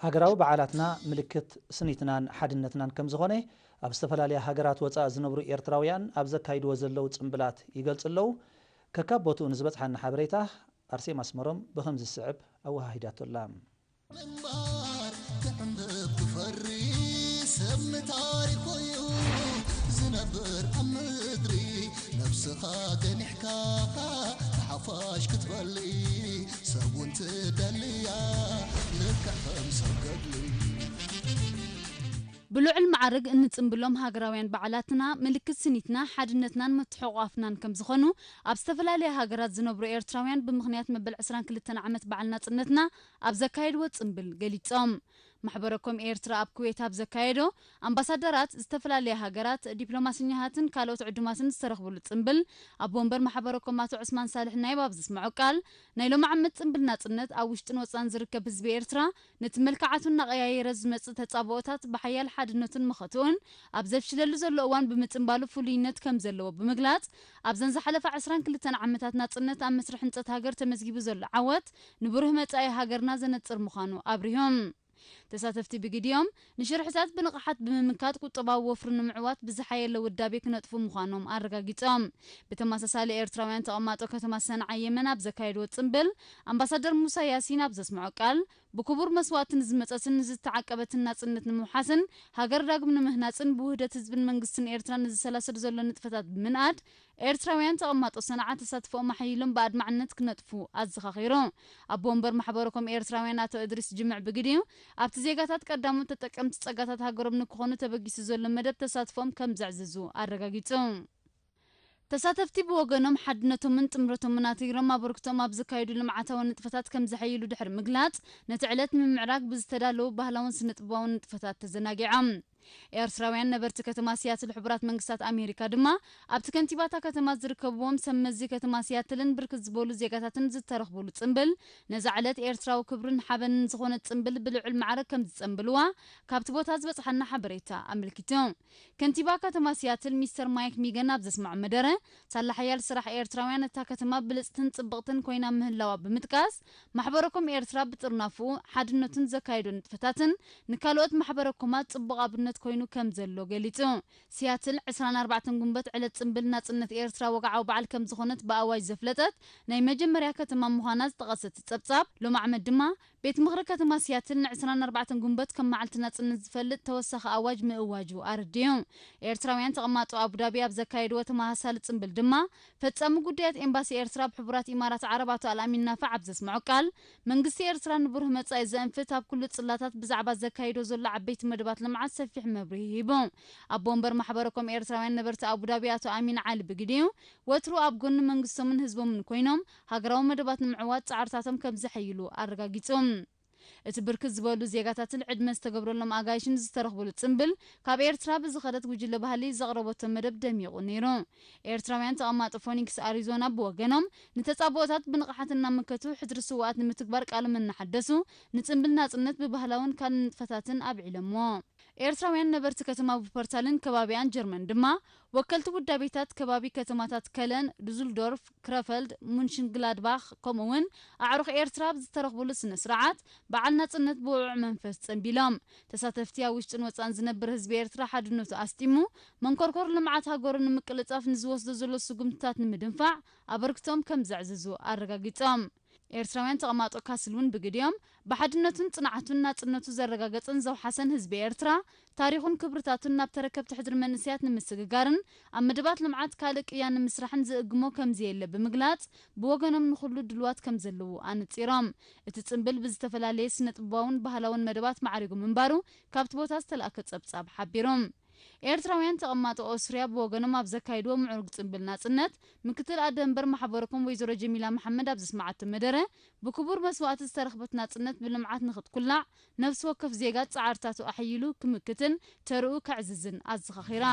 ሃገራዊ በዓላትና ምልክት ስኒትናን ሓድነትናን ከም ዝኾነ ኣብ ዝተፈላለያ ሃገራት ወጻኢ ዝነብሩ ኤርትራውያን ኣብ ዘካይድዎ ዘለዉ ጽምብላት ይገልጹ ኣለዉ። ከካብ ቦትኡ ንዝበጽሓና ሓበሬታ ኣርሴማ ኣስመሮም ብኸምዚ ዝስዕብ ኣወሃሂዳቶ ኣላ። ምንባር ትዕንብብ ትፈሪ ሰብ ንታሪኾ እዩ ዝነብር ኣብ ምድሪ ነብስኻ ገኒሕካ ንሓፋሽ ክትበሊ ሰብ እውን ትደልያ ልክዕ ከም ሰብ ገድሊ። ብልዑል ማዕርግ እንጽንብሎም ሃገራውያን በዓላትና ምልክት ስኒትና ሓድነትናን ምትሕቑቓፍናን ከም ዝኾኑ ኣብ ዝተፈላለያ ሃገራት ዝነብሩ ኤርትራውያን ብምኽንያት መበል ዕስራን ክልተን ዓመት በዓል ናጽነትና ኣብ ዘካየድዎ ጽንብል ገሊጾም። ማሕበረኮም ኤርትራ ኣብ ኩዌት ኣብ ዘካየዶ ኣምባሳደራት ዝተፈላለያ ሃገራት ዲፕሎማሰኛታትን ካልኦት ዕዱማትን ዝተረኽብሉ ጽንብል ኣቦ ወንበር ማሕበረኮም ኣቶ ዑስማን ሳልሕ ናይብ ኣብ ዘስምዖ ቃል ናይ ሎሚ ዓመት ጽንብል ናጽነት ኣብ ውሽጥን ወጻን ዝርከብ ህዝቢ ኤርትራ ነቲ መልክዓቱ እናቐያየረ ዝመጽእ ተጻብኦታት ብሓያል ሓድነቱን መኸትኡን ኣብ ዘፍሽለሉ ዘሎ እዋን ብምጽንባሉ ፍሉይነት ከም ዘለዎ ብምግላጽ ኣብዘን ዝሓለፋ ዕስራን ክልተን ዓመታት ናጽነት ኣብ መስርሕ ህንጸት ሃገር ተመዝጊቡ ዘሎ ዓወት ንብሩህ መጻኢ ሃገርና ዘነጽር ምዃኑ ኣብሪሆም። ተሳተፍቲ ብግዲኦም ንሽርሕታት ብንቕሓት ብምምካት ቁጠባዊ ወፍሪ ንምዕዋት ብዝሓየለ ውዳቤ ክነጥፉ ምዃኖም ኣረጋጊጾም። ብተመሳሳሊ ኤርትራውያን ተቐማጦ ከተማ ሰንዓ የመን ኣብ ዘካየድዎ ጽምብል ኣምባሳደር ሙሳ ያሲን ኣብ ዘስምዖ ቃል ብክቡር መስዋእቲ ንዝመጸትን ንዝተዓቀበትን ናጽነት ንምውሓስን ሃገር ዳግም ንምህናጽን ብውህደት ህዝብን መንግስትን ኤርትራ ንዝሰላሰል ዘሎ ንጥፈታት ብምንኣድ ኤርትራውያን ተቐማጦ ሰንዓ ተሳትፎኦም ኣሓይሎም ብኣድማዕነት ክነጥፉ ኣዘኻኺሩ። ኣቦ ወንበር ማሕበረኮም ኤርትራውያን ኣቶ እድሪስ ጅምዕ ብግዲኡ ኣብቲ ዜጋታት ቀዳሞት ተጠቀምቲ ጸጋታት ሃገሮም ንክኾኑ ተበጊሱ ዘሎ መደብ ተሳትፎኦም ከም ዘዕዝዙ ኣረጋጊጹ። ተሳተፍቲ ብወገኖም ሓድነቶምን ጥምረቶምን ኣትሪሮም ኣበርክቶም ኣብ ዘካየዱ ልምዓታዊ ንጥፈታት ከም ዘሐይሉ ድሕሪ ምግላጽ ነቲ ዕለት ንምምዕራግ ብዝተዳለዉ ባህላውን ስነ ጥበባውን ንጥፈታት ተዘናጊዖም። ኤርትራውያን ነበርቲ ከተማ ሲያትል ሕቡራት መንግስታት ኣሜሪካ ድማ ኣብቲ ከንቲባታ ከተማ ዝርከብዎም ሰብ መዚ ከተማ ሲያትልን ብርክት ዝበሉ ዜጋታትን ዝተረኽብሉ ጽምብል ነዛ ዕለት ኤርትራዊ ክብርን ሓበንን ዝኾነት ጽምብል ብልዑል ማዕረግ ከም ዝጸንብልዋ ካብቲ ቦታ ዝበጽሓና ሓበሬታ ኣመልኪቱ። ከንቲባ ከተማ ሲያትል ሚስተር ማይክ ሚገን ኣብ ዘስምዖ መደረ ሳላ ሓያል ስራሕ ኤርትራውያን እታ ከተማ ብልጽትን ጽብቕትን ኮይና ምህላዋ ብምጥቃስ ማሕበረኮም ኤርትራ ብጥርናፍኡ ሓድነቱን ዘካየዶ ንጥፈታትን ንካልኦት ማሕበረኮማት ጽቡቕ ኣብነት ኮይኑ ከም ዘሎ ገሊጹ። ሲያትል ዕስራን ኣርባዕተን ጉንበት ዕለት ጽምብል ናጽነት ኤርትራ ወግዓዊ በዓል ከም ዝኾነት ብኣዋጅ ዘፍለጠት ናይ መጀመርያ ከተማ ምዃና ዝጠቐሰ እቲ ጸብጻብ ሎም ዓመት ድማ ቤት ምኽሪ ከተማ ሲያትል ን ዕስራን ኣርባዕተን ጉንበት ከም መዓልቲ ናጽነት ዝፈልጥ ተወሳኺ ኣዋጅ ምእዋጁ ኣረዲኡ። ኤርትራውያን ተቐማጦ ኣቡዳቢ ኣብ ዘካየድዎ ተመሳሳሊ ጽምብል ድማ ፈጻሚ ጉዳያት ኤምባሲ ኤርትራ ኣብ ሕቡራት ኢማራት ዓረብ ኣቶ ኣልኣሚን ናፋዕ ኣብ ዘስምዖ ቃል መንግስቲ ኤርትራ ንብሩህ መጻኢ ዘእንፍት ኣብ ኩሉ ጽላታት ብዛዕባ ዘካይዶ ዘሎ ዓበይቲ መደባት ልምዓት ሰፊሕ መብርሂ ሂቡ። ኣቦ ወንበር ማሕበረኮም ኤርትራውያን ነበርቲ ኣቡዳቢ ኣቶ ኣሚን ዓሊ ብግዲኡ ወትሩ ኣብ ጎኒ መንግስቶምን ህዝቦምን ኮይኖም ሃገራዊ መደባት ንምዕዋት ጻዕርታቶም ከም ዘሐይሉ ኣረጋጊጹ። እቲ ብርክት ዝበሉ ዜጋታትን ዕድመ ዝተገብረሎም ኣጋይሽን ዝተረኽብሉ ጽምብል ካብ ኤርትራ ብዝኸደት ጉጅለ ባህሊ ዘቕረበቶ መደብ ደሚቑ ነይሩ። ኤርትራውያን ተቐማጦ ፎኒክስ ኣሪዞና ብወገኖም ንተጻብኦታት ብንቕሓት እናመከቱ ሕድሪ ስውኣት ንምትግባር ቃሎም እናሓደሱ ንጽምብል ናጽነት ብባህላውን ካልእ ንጥፈታትን ኣብዒሎምዎ። ኤርትራውያን ነበርቲ ከተማ ቡፐርታልን ከባቢኣን ጀርመን ድማ ወከልቲ ውዳቤታት ከባቢ ከተማታት ከለን፣ ዱዙልዶርፍ፣ ክረፈልድ፣ ሙንሽንግላድባኽ ከምኡ እውን ኣዕሩኽ ኤርትራ ኣብ ዝተረኽብሉ ስነ ስርዓት በዓል ናጽነት ብውዑዕ መንፈስ ጸንቢሎም። ተሳተፍቲ ኣብ ውሽጥን ወጻእን ዝነብር ህዝቢ ኤርትራ ሓድነቱ ኣስጢሙ መንኮርኮር ልምዓት ሃገሩ ንምቅልጣፍ ንዝወስዶ ዘሎ ስጉምትታት ንምድንፋዕ ኣበርክቶም ከም ዘዕዝዙ ኣረጋጊጾም። ኤርትራውያን ተቐማጦ ካስል እውን ብግዲኦም ብሓድነቱን ጽንዓቱን ናጽነቱ ዘረጋገጸን ዘውሓሰን ህዝቢ ኤርትራ ታሪኹን ክብርታቱን ናብ ተረከብቲ ሕድሪ መንእሰያት ንምስግጋርን ኣብ መደባት ልምዓት ካልእ ቅያ ንምስራሕን ዝእግሞ ከምዘየለ ብምግላጽ ብወገኖም ንኹሉ ድልዋት ከም ዘለዉ ኣነጺሮም። እቲ ጽምብል ብዝተፈላለየ ስነ ጥበባውን ባህላውን መደባት ማዕሪጉ ምንባሩ ካብቲ ቦታ ዝተላእከ ጸብጻብ ሓቢሩ። ኤርትራውያን ተቐማጦ ኦስትርያ ብወገኖም ኣብ ዘካይድዎ ምዕሩግ ጽምብል ናጽነት ምክትል ኣደ መንበር ማሕበረኮም ወይዘሮ ጀሚላ መሓመድ ኣብ ዘስምዓቶ መደረ ብክቡር መስዋእቲ ዝተረኽበት ናጽነት ብልምዓት ንኽትኩላዕ ነፍሲ ወከፍ ዜጋ ጻዕርታቱ ኣሐይሉ ክምክትን ተርኡ ከዕዝዝን ኣዘኻኺራ።